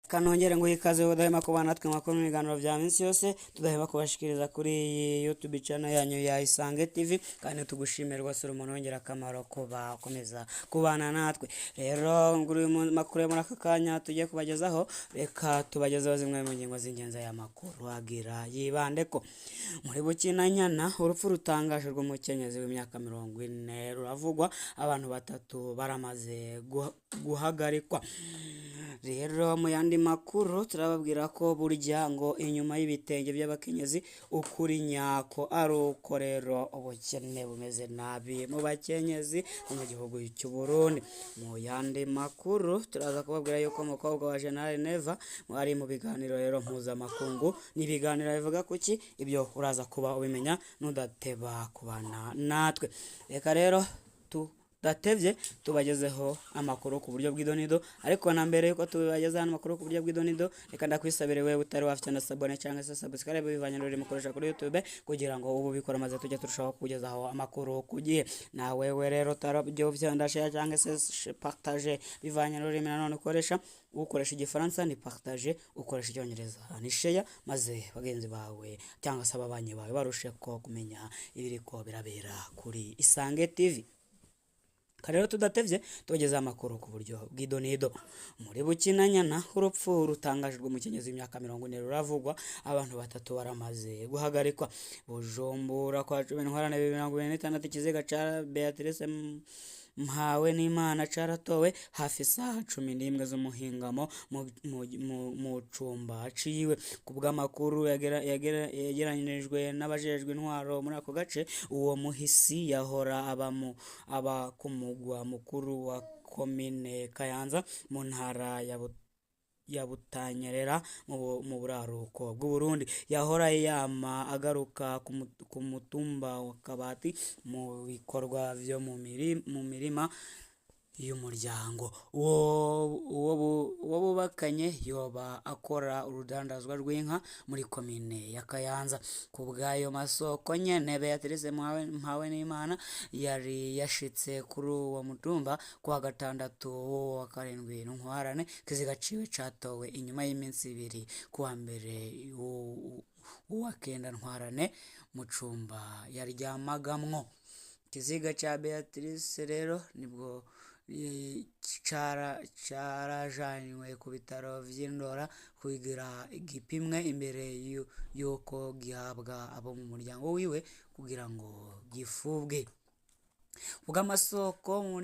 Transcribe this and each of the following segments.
Kanongere ngo ikaze udahema kubana natwe mu makuru n'ibiganiro bya minsi yose tudahema kubashikiriza kuri iyi YouTube channel yanyu ya Isange TV. Kandi tugushimire rwose, uri umuntu w'ingirakamaro kuba ukomeza kubana natwe. Rero nguri uyu makuru yo muri aka kanya tugiye kubagezaho, reka tubagezeho zimwe mu ngingo z'ingenzi aya makuru agira yibande ko muri Bukinanyana urupfu rutangaje rw'umukenyezi w'imyaka 40 ruravugwa, abantu batatu baramaze guhagarikwa. Rero mu yandi makuru turababwira ko burya ngo inyuma y'ibitenge by'abakenyezi ukuri nyako ari uko rero ubukene bumeze nabi mu bakenyezi bo mu gihugu cy'u Burundi. Mu yandi makuru turaza kubabwira yuko umukobwa wa General Neva ari mu biganiro rero mpuzamakungu. Ni ibiganiro bivuga kuki? Ibyo uraza kuba ubimenya nudateba kubana natwe. Reka rero tudatevye tubagezeho amakuru ku buryo bw'idonido. Ariko na mbere yuko tubagezaho amakuru ku buryo bw'idonido, reka ndakwisabire wewe utari wafite na s'abonner cyangwa se subscribe bivanye n'ururimi ukoresha kuri YouTube, kugira ngo ubu ubikora maze tujye turushaho kugezaho amakuru ku gihe. Na wewe rero utarabyo vyanda share cyangwa se partage bivanye n'ururimi nanone ukoresha, ukoresha Igifaransa ni partage, ukoresha Icyongereza ni share, maze bagenzi bawe cyangwa se ababanyi bawe barushe ko kumenya ibiriko birabera kuri Isange TV. Rero tudatevye tubagezeho amakuru ku buryo bw'idonido. Muri Bukinanyana urupfu rutangaje rw'umukenyezi w'imyaka 40 ruravugwa, abantu batatu baramaze guhagarikwa. Bujumbura kwa 10 Ntwarante 2026, ikiziga ca Beatrice Mpawe n'Imana caratowe hafi isaha 11 z'umuhingamo mu cumba ciwe. Ku bw'amakuru yegeranijwe n'abajejwe intwaro muri ako gace, uwo muhisi yahora aba ku mugwa mukuru wa komine Kayanza mu ntara ya Butanyerera mu buraruko bw'Uburundi. Yahora yama agaruka ku mutumba wa Kabati mu bikorwa vyo mu mirima y'umuryango. Uwo bubakanye yoba akora urudandazwa rw'inka muri komine ya Kayanza. Ku bw'ayo masoko nyene, Beatrice Mpawe n'Imana yari yashitse kuri uwo mutumba kuwa gatandatu wa karindwi Ntwarante. Ikiziga ciwe catowe inyuma y'iminsi 2 kuwa mbere uwa kenda Ntwarante mu cumba yaryamagamwo. Ikiziga ca Beatrice rero nibwo carajanywe ku bitaro vy'Indora kugira gipimwe imbere yuko gihabwa abo mu muryango wiwe kugira ngo gifubwe. Bw'amasoko mu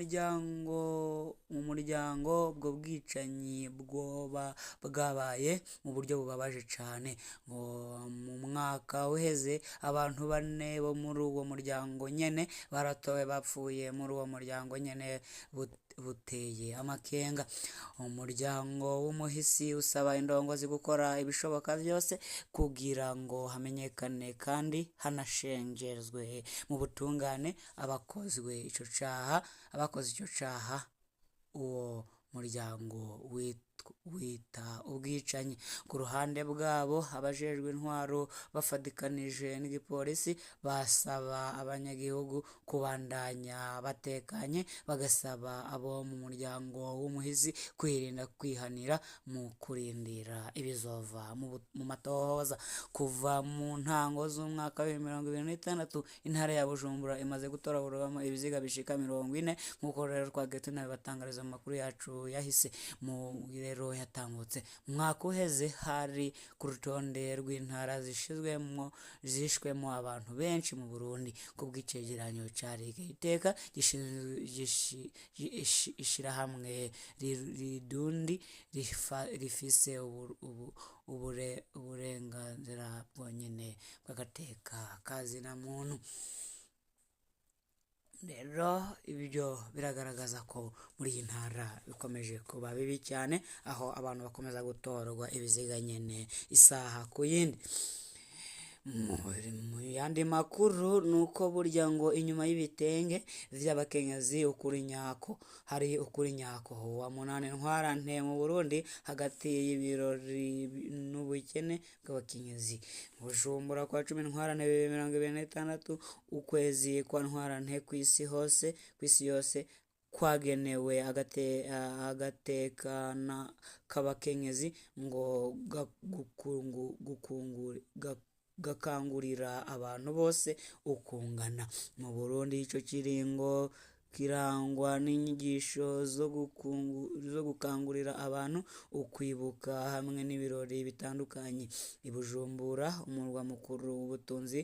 muryango ubwo bwicanyi bwoba bwabaye mu buryo bubabaje cane. Ngo mu mwaka uheze abantu bane bo muri uwo muryango nyene baratowe bapfuye muri uwo muryango nyene buteye amakenga. Umuryango w'umuhisi usaba indongozi gukora ibishoboka vyose kugira ngo hamenyekane kandi hanashengerezwe mu butungane abakozwe ico caha, abakoze ico caha uwo muryango wita ubwicanyi. Ku ruhande bwabo, abajejwe intwaro bafadikanije n'igipolisi basaba abanyagihugu kubandanya batekanye, bagasaba abo mu muryango w'umuhisi kwirinda kwihanira mu kurindira ibizova mu matohoza. Kuva mu ntango z'umwaka wa 2026, intara ya Bujumbura imaze gutoragurwamo ibiziga bishika 40, nk'uko rero twagiye tunabibatangariza mu makuru yacu yahise mu rero yatambutse. Mu mwaka uheze hari ku rutonde rw'intara zishwemo abantu benshi mu Burundi, ku bw'icegeranyo ca Iteka ishirahamwe ridundi rifise uburenganzira bwonyene bw'agateka kazina muntu. Rero ibyo biragaragaza ko muri iyi ntara bikomeje kuba bibi cyane, aho abantu bakomeza gutorwa ibiziga nyene isaha ku yindi. Mu yandi makuru nuko burya ngo inyuma y'ibitenge vy'abakenyezi ukuri nyako hari ukuri nyako. Wa munani Ntwarante mu Burundi hagati y'ibirori n'ubukene bw'abakenyezi. Bujumbura kwa 10 Ntwarante 2026, ukwezi kwa Ntwarante kw'isi hose kw'isi yose kwagenewe agatekana k'abakenyezi ngo gakangurira abantu bose ukungana. Mu Burundi ico kiringo kirangwa n'inyigisho zo gukangurira abantu ukwibuka hamwe n'ibirori bitandukanye. I Bujumbura, umurwa mukuru w'ubutunzi,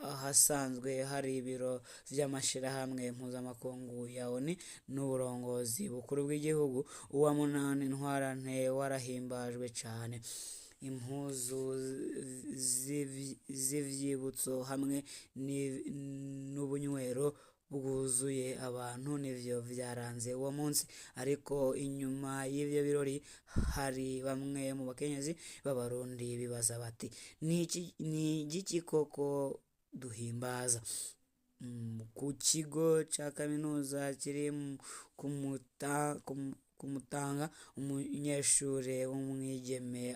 ahasanzwe hari ibiro vy'amashirahamwe mpuzamakungu ya ONU n'uburongozi bukuru bw'igihugu, uwa munani Ntwarante warahimbajwe cane. Impuzu z'ivyibutso hamwe n'ubunywero bwuzuye abantu nivyo vyaranze uwo munsi. Ariko inyuma y'ivyo birori hari bamwe mu bakenyezi b'Abarundi bibaza bati: ni igiki koko duhimbaza? Ku kigo ca kaminuza kiri ku Mutanga, umunyeshure w'umwigeme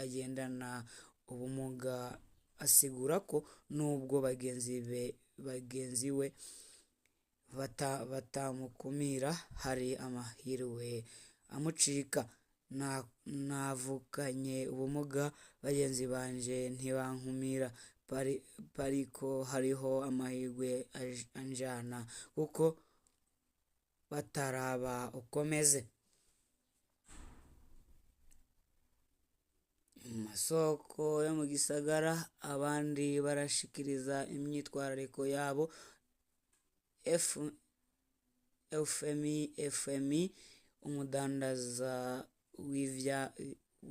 agendana ubumuga asigura ko nubwo bagenzi we batamukumira hari amahirwe amucika. Navukanye ubumuga, bagenzi banje ntibankumira, ariko hariho amahirwe anjana kuko bataraba uko meze. Mu masoko yo mu gisagara abandi barashikiriza imyitwarariko yabo. FMI, umudandaza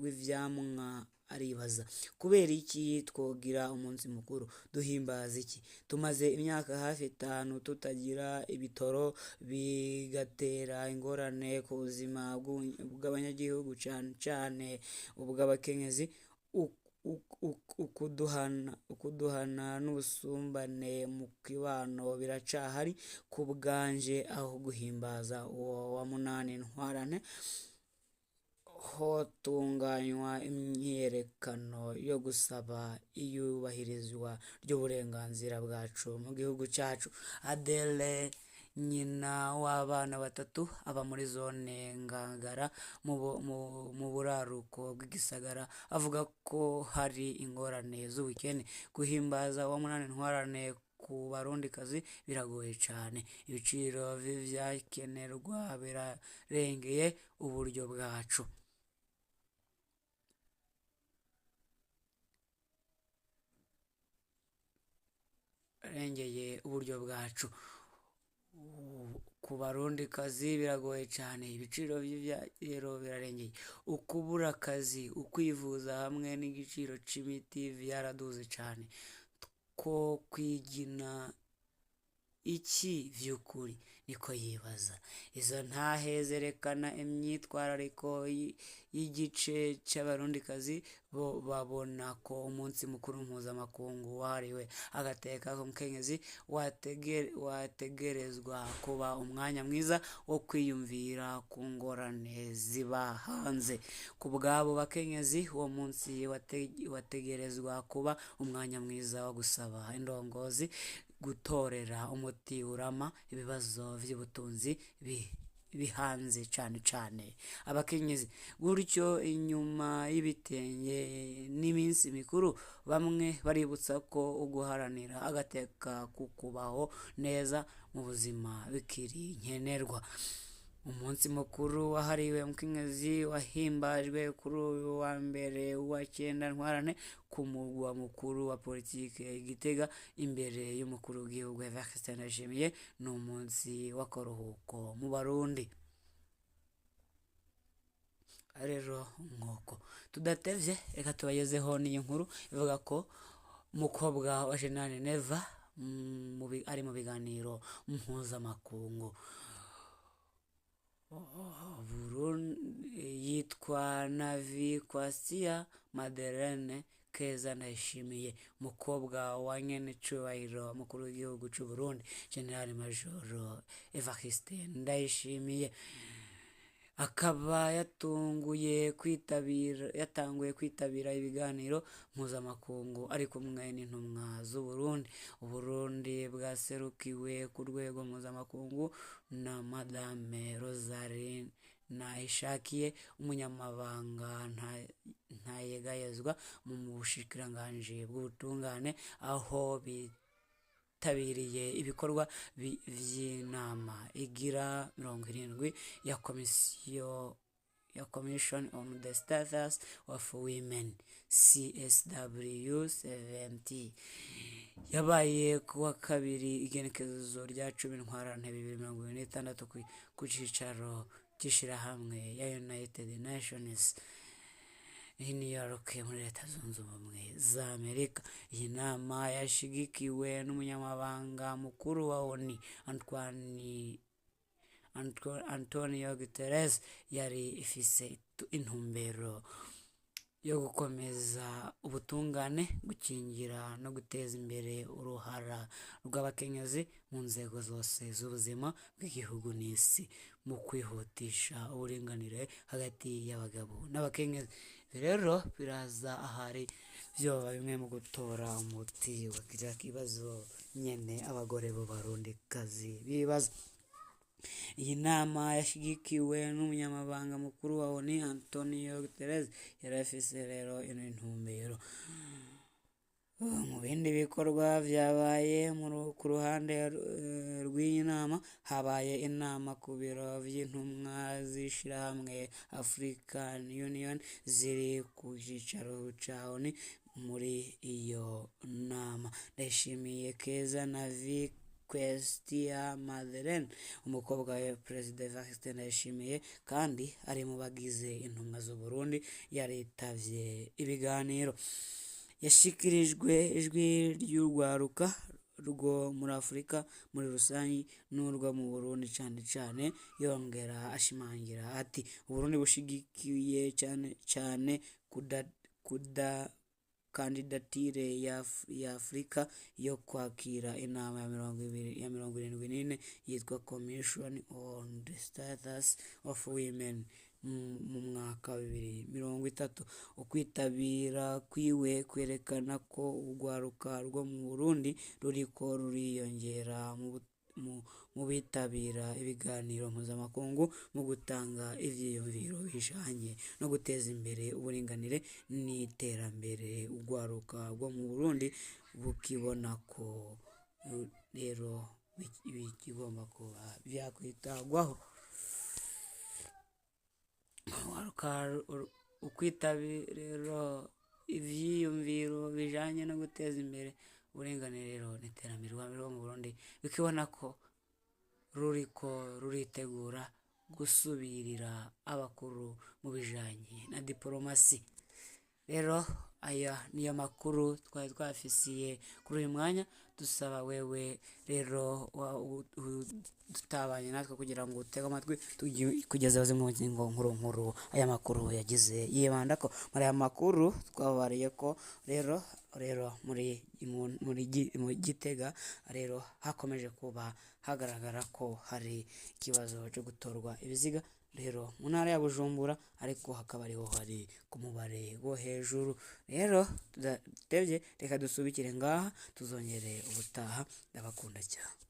w'ivyamwa, aribaza: kubera iki twogira umunsi mukuru? Duhimbaza iki? Tumaze imyaka hafi 5 tutagira ibitoro, bigatera ingorane ku buzima bw'abanyagihugu cane cane ubw'abakenyezi. Ukuduhana n'ubusumbane mu kibano biracahari. Ku bwanje, aho guhimbaza uwo wa munani Ntwarante, hotunganywa imyiyerekano yo gusaba iyubahirizwa ry'uburenganzira bwacu mu gihugu cacu. Adele, nyina w'abana batatu, aba muri zone Ngagara mu buraruko bw'igisagara, avuga ko hari ingorane z'ubukene. Guhimbaza uwa munani Ntwarante ku Barundikazi biragoye cane. Ibiciro vy'ivyankenerwa birarengeye uburyo bwacu. Ku Barundikazi biragoye cane, ibiciro vy'ivyarero birarengeye. Ukubura akazi, ukwivuza hamwe n'igiciro c'imiti vyaraduze cane. Twokwigina iki vy'ukuri? Niko yibaza. Izo ntahe zerekana imyitwarariko y'igice c'Abarundikazi bo babona ko umunsi mukuru mpuzamakungu wahariwe agateka k'umukenyezi wategerezwa kuba umwanya mwiza wo kwiyumvira ku ngorane ziba hanze. Ku bw'abo bakenyezi, uwo munsi wategerezwa kuba umwanya mwiza wo gusaba indongozi gutorera umuti urama ibibazo vy'ubutunzi bihanze cane cane abakenyezi. Gutyo, inyuma y'ibitenge n'iminsi mikuru, bamwe baributsa ko uguharanira agateka k'ukubaho neza mu buzima bikiri nkenerwa. Umunsi mukuru wahariwe umukenyezi wahimbajwe kuri uyu wa mbere wa 9 Ntwarante ku murwa mukuru wa politike i Gitega imbere y'umukuru w'igihugu Evariste Ndayishimiye. Ni umunsi w'akaruhuko mu Barundi. Rero nk'uko tudatevye, reka tubagezeho n'iyi nkuru ivuga ko umukobwa wa General Neva ari mu biganiro mpuzamakungu. Yitwa Navi Kwasia Madeleine. Keza Ndayishimiye, umukobwa wa nyenecubahiro mukuru w'igihugu c'u Burundi, General Major Evariste Ndayishimiye, akaba yatanguye kwitabira ibiganiro mpuzamakungu ari kumwe n'intumwa z'Uburundi. Uburundi bwaserukiwe ku rwego mpuzamakungu na Madame Rosalie Nahishakiye, umunyamabanga ntayegayezwa mu bushikiranganji bw'ubutungane, aho bitabiriye ibikorwa vy'inama igira 70 ya komisiyo ya Commission on the Status of Women, CSW 70, yabaye kuwa kabiri igenekerezo rya 10 Ntwarante 2026 ku cicaro c'ishirahamwe ya United Nations i New York muri Leta Zunze Ubumwe za Amerika. Iyi nama yashigikiwe n'umunyamabanga mukuru wa ONU Antonio Guterres, yari ifise intumbero yo gukomeza ubutungane, gukingira no guteza imbere uruhara rw'abakenyezi mu nzego zose z'ubuzima bw'igihugu n'isi, mu kwihutisha uburinganire hagati y'abagabo n'abakenyezi. Ibi rero biraza ahari vyoba bimwe mu gutora umuti wa kiriya kibazo nyene abagore b'Abarundikazi bibaza. Iyi nama yashigikiwe n'umunyamabanga mukuru wa ONU Antonio Guterres, yari afise rero ino ntumbero. Mu bindi bikorwa vyabaye ku ruhande rw'iyi nama, habaye inama ku biro vy'intumwa z'ishirahamwe African Union ziri ku cicaro ca ONU. Muri iyo nama, Ndayishimiye Keza na Questia Madeleine, umukobwa wa Perezida Evariste Ndayishimiye kandi ari mu bagize intumwa z'Uburundi, yaritavye ibiganiro. Yashikirijwe ijwi ry'urwaruka rwo muri Afurika muri rusangi n'urwo mu Burundi cane cane, yongera ashimangira ati Uburundi bushigikiye cane cane kuda kandidatire ya Afurika yo kwakira inama ya 74 yitwa Commission on the Status of Women mu mwaka wa 2030. Ukwitabira kwiwe kwerekana ko urwaruka rwo mu Burundi ruriko ruriyongera mu bitabira ibiganiro mpuzamakungu mu gutanga ivyiyumviro bijanye no guteza imbere uburinganire n'iterambere. Urwaruka rwo mu Burundi bukibona ko rero bikigomba kuba vyakwitabwaho. Ukwitabira ivyiyumviro bijanye no guteza imbere uburinganire n'iterambere rwo mu Burundi bikibona ko ruriko ruritegura gusubirira abakuru mu bijanye na diporomasi. Rero aya niyo makuru twari twafisiye kuri uyu mwanya. Dusaba wewe rero tutabanye natwe kugira ngo utege amatwi kugeza zimwe mu ngingo nkuru nkuru aya makuru yagize yibandako. Muri aya makuru twababariye ko rero muri Gitega rero hakomeje kuba hagaragara ko hari ikibazo cyo gutorwa ibiziga rero mu ntara ya Bujumbura, ariko hakaba ariho hari ku mubare wo hejuru. Rero tudatevye reka dusubikire ngaha, tuzongere ubutaha. Ndabakunda cyane.